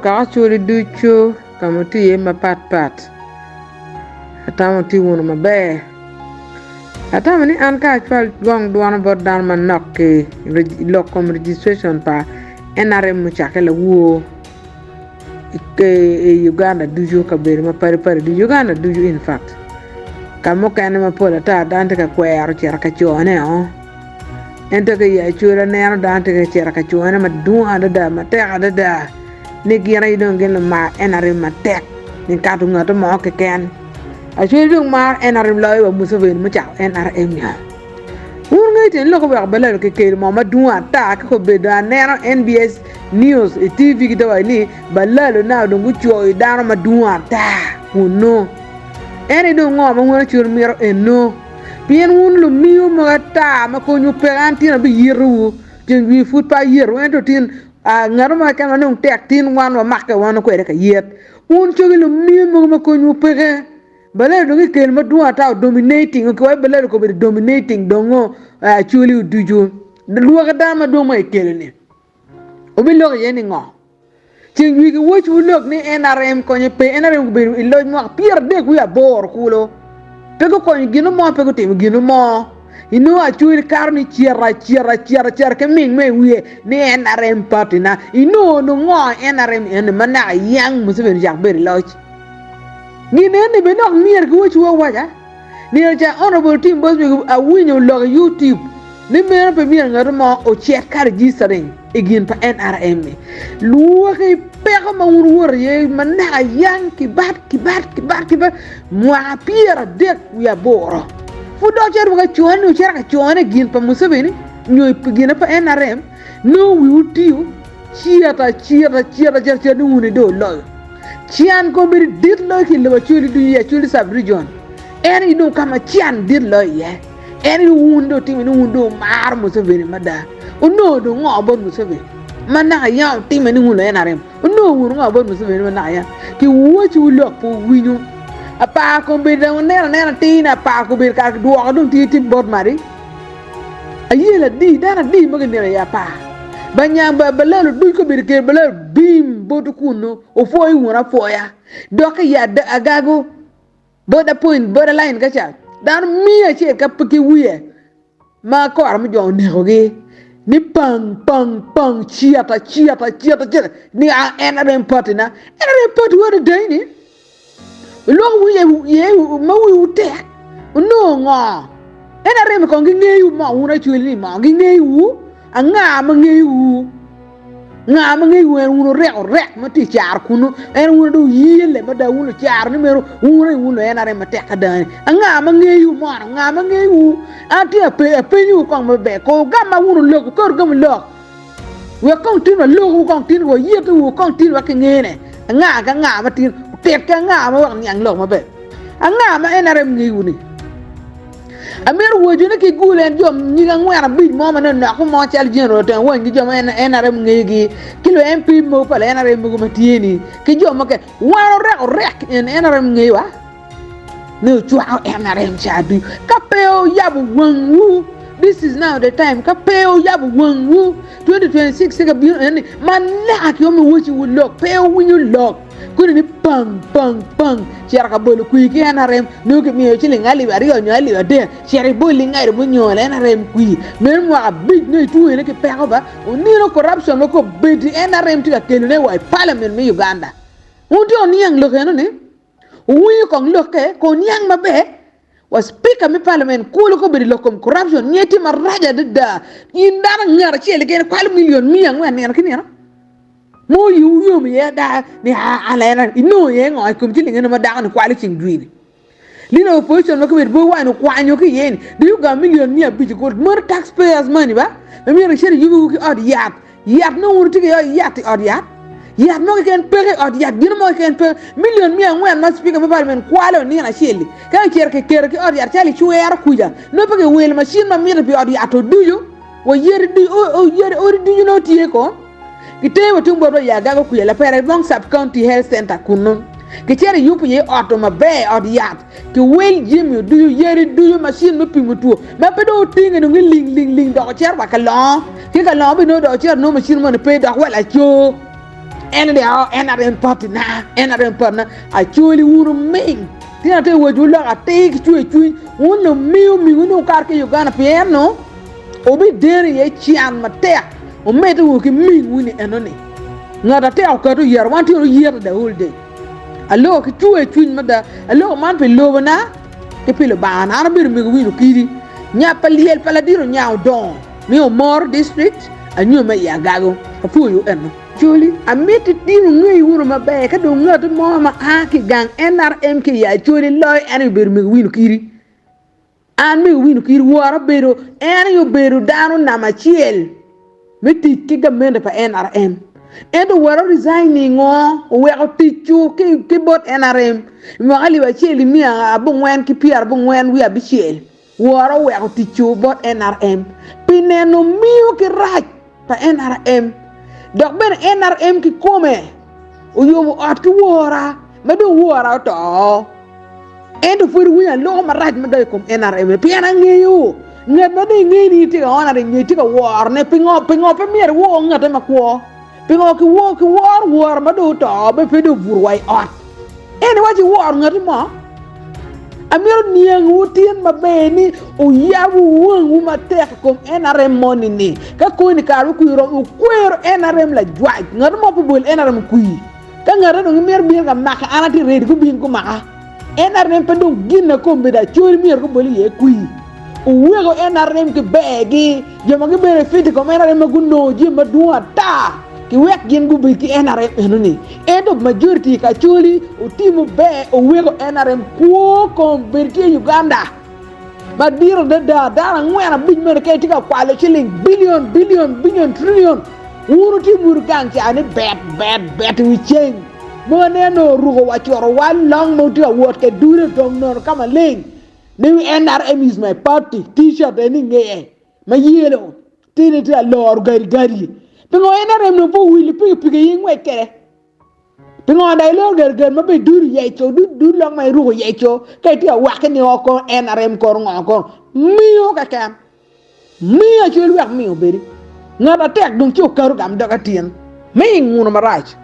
kaka Acholi ducu ka ma wutye iye mapat pat. Atamo wutye wunu maber. Atamo ni an ka acwal gong dwono bot dano manok ki lok kom registration pa NRM mucakke lawor i Uganda ducu kabedo mapadi padi ducu Uganda ducu in fact ka mukene mapol ata dano tye ka kwero cito ka cone o. Ento ka i Acholi aneno dano tye ka cito ka cone madwong adada matek adada ni gin aye dong gin lumar NRM matek nikato ngat mo keken. Acholi dong maro NRM loyo wa Museveni mucako NRM nio. Wun ngeyo tyen lok oweko Balalo kikelo moo madwong ata ka kobedo aneno NBS News i TV gitye waco ni Balalo now dong gucoyo dano madwong ata kunu. En aye dong ngo ma wun Acholi mito eno? Pien wun lumiyo mogo ata ma konywu peke, an tin abiyitowu, ceng jwi pud pe ayitowu, ento tin ngat mo keken ma dong tek tin wan wamakke wano kwede ka yet. Wun cogi lumiyo mogo ma konywu peke. Balelo dong kikelo madwong ata o dominating ok wai balelo kobedo dominating dongo acholi ducu. Lwaki dano madwong ma kikelo ni wubiloko iye ni ngo? Ceng jwi giwocwu lok ni NRM konye pe. NRM gubedo i loc mwaka 38 kulu. Pe gukonyo gino mo, pe gutimo gino mo. Inongo Acholi kato ni cito acita, cito acita ki ming me i wiye ni NRM party na. Inongo onongo ngo i NRM eni ma naka yang Museveni ocako bedo i loc. Gin eni bene dok myero giwocwu awaca. Nino ca Honourable Tim Bosmic awinyo oloko i YouTube ni meno pe myero ngat mo ocit ka registering i gin pa NRM ni. Lwaki peko ma wun wuwoto iye ma naka yang kibat kibat kibat kibat mwaka 38 pud dok cito ka cone ni wucito ka cone i gin pa Museveni nyo i gine pa NRM nongo wiwu tiyo cito acita cito acita cito ni wun dong wuloyo. Can kombeddi dit loyo ki i lobo Acholi ducu i Acholi Sub-Region. En aye dong ka ma can dit loyo iye. En aye wun dong wutimo ni wun dong wumaro Museveni mada. Onongo dong ngo bot Museveni ma naka yam wutime ni wun lu-NRM? Onongo wun ngo bot Museveni ma naka yam kiwacciwu lok pe wuwinyo? Apar kombeddi dong wuneno anena atir ni apar kombeddi kare kidwoko dong tye tye bot madi. Ayel adi, dano adi ma gineko iye apar? Banyamba balalo ducu kobedo kede balalo bim botwu kunnu, wupwoyo wunu apwoya. Dok i agago, border point, border line ka ca, dano miya acel ka pe ki wiye ma kora mujong onekogi ni pang pang pang cita cita cita cita ni a NRM party na NRM party wa adada ni. Wulwoko wiye iye ma wiwu tek, wunongo ngo? En arem kong gingeyowu mo, wun acwali ni mo gingeyowu? Anga ma ngeyowu? Nga ma ngeyowu en wun orek orek ma tye i caro kunnu, en wun dong wuyelle mada wun lucaro ni meno wun aye wun lu NRM matek ada-ni. Anga ma ngeyowu mono? Nga ma ngeyowu? An tye apenyowu kong maber, kong wugamma wunu lok, wuket wugamo lok. Wek kong tin walokwu kong tin wayitowu kong tin wek kingene anga ki anga ma tin otit ki anga ma wek niang lok maber anga ma NRM ngewu ni amito waco ni ki gul en jo nyig angwen abic mo ma nonok mo calo General Oteng Wany ki jo ma NRM ngeyogi ki lu MP mogo pa NRM mogo ma tye ni ki jo mukene wan orek orek en NRM ngeyowa. ni ocwako NRM ca ducu. Ka pe oyabo wangwu, this is now the time, ka pe oyabo wangwu, 2026 tye ka bino eni, ma naka ki omi wociwu lok, pe owinyo lok, koni ni pang, pang, pang, cito ka bolo kwir ki NRM, nongo kimiyo ciling alip aryo nyo alip adek, cito ibol ingado munyolo NRM kwir, meno mwaka abic nongo itwene ki peko ba, onino corruption ma kobedi NRM tye ka kelone wa i parliament me Uganda. Wun tye oniang lok eno ni? Wuwinyo kong lokke, kong niang maber. Wa speaker me parliament kulu ka obedo i lok kom corruption nge tye marac adada. In dano ngat acel keken ikwalo million 400 nino ki nino. Mo yiwu yom iye ada ni aa an laera inongo iye ngo i kom ciling eno ma dako ni kwalo ceng jwi ni. Leader of opposition ma kibedo Bobi Wine okwanyo ki iye ni do you gamo million 500 kulu meno tax payers money ba ma myero kicit iyubi wu ki ot yat. Yat nongo wun wutye ki yat i ot yat? Yat mo keken peke i ot yat, gino mo keken peke. Milion 400 ma cipika me palimen kwalo i nino acel-li, ka kicito kiketo ki ot yat calo icwero kuca, nongo pe kiwilo macin ma mitte pi ot yat-tu ducu, wa yadi odi ducu nongo tye ko. Kitero wa tung bot wa i Agago kuca, Lapera Ibong Sub-County Health Centre kunnu. Kicito iyubo iye ot-tu maber, ot yat. Ki wel jami ducu, yadi ducu, macin me pimo two ma pe dong otinge dong iling ling ling dok ocito wa ka longo ki ka longo bene nongo dok ocito nongo macin moni pe dok wa laco. En ni oo NRM party na, NRM party na. Acholi wun wuming. Tyen atye wacwu lok atir ki cwer cwiny, wun lumiyo mingu ni wukato ki i Uganda pien no wubideno iye can matek. Wumedde wunu ki mingwu ni enoni. Ngat atek oketo oyero wan tye oyete the whole day. Aloko ki cwer cwiny mada. Aloko man pi lobona ki pi Lubangana. An abedo mego wino kidi. Nya pa lyel pa ladit onya odongo me Omoro district anyomme i Agago. Apwoyo eno. Acholi, amiti tin wungey wunu maber ka dong ngati mo ma a ki i gang NRM ki i Acholi loyo en aye obedo mego wino kidi. An mego wino kidi wora obedo en aye obedo dano namba acel me tic ki gamente pa NRM. Ento wora resign ningo oweko tic-cu ki bot NRM i mwaka alip acel i miya abongwen ki pyerabongwen wiye abicel. Wora oweko tic-cu bot NRM pi neno miyo ki rac pa NRM dok bene NRM kikome oyubo ot ki wora ma dong wora oto. Ento pud iwinyo aloko marac mada i kom NRM pien angeyo ngat ma dong ingeyo ni itye ka honoring nyo itye ka worone. Pingo? Pingo pe myero iwor ngate makwo? Pingo kiworo woro ma dong oto bene pe dong obuto wa i ot? En iwaci iworo ngati mo? Amito niangwu tin maber ni oyabo wangwu matek i kom NRM moni-ni. Ka koni kare me kwir oromo, wukwero NRM lajwac. Ngat mo pe bol NRM okwir. Ka ngate dong gimito bino ka maka, an atye ready gubin gumaka. NRM pe dong gin na kombeddi Acholi myero gubol iye kwir. Oweko NRM ki bergi, jo ma gibedo i fit i kom NRM ma gunongo jami madwong ata ki wek gin gubed ki NRM enoni. Ento majority ka Acholi otimo ber oweko NRM kwo kombeddi tye i Uganda. Madit adada, dano angwen abic meno keken tye ka kwalo ciling bilion, bilion, bilion, trilion. Wun wutye mutu gang ca ni bet, bet, bet i wi ceng. Ma waneno oruko wa coro wal long ma wutye ka wot kede dule dong nono ka maleng ni NRM is my party, T-shirt eni ngeye ma yelo tye ni tye ka loro gadigadi. Pingo NRM dong pe owilo pikipiki aye ingwec kede? Pingo dok iloro gadigadi ma bene dul oyeco, dul lok ma iruko oyeco ka itye ka wakke ni o kono NRM kono ngo kono miyo keken miyo acel wek miyo obedi ngat atek dong ci okato gam doge tin me inguno marac.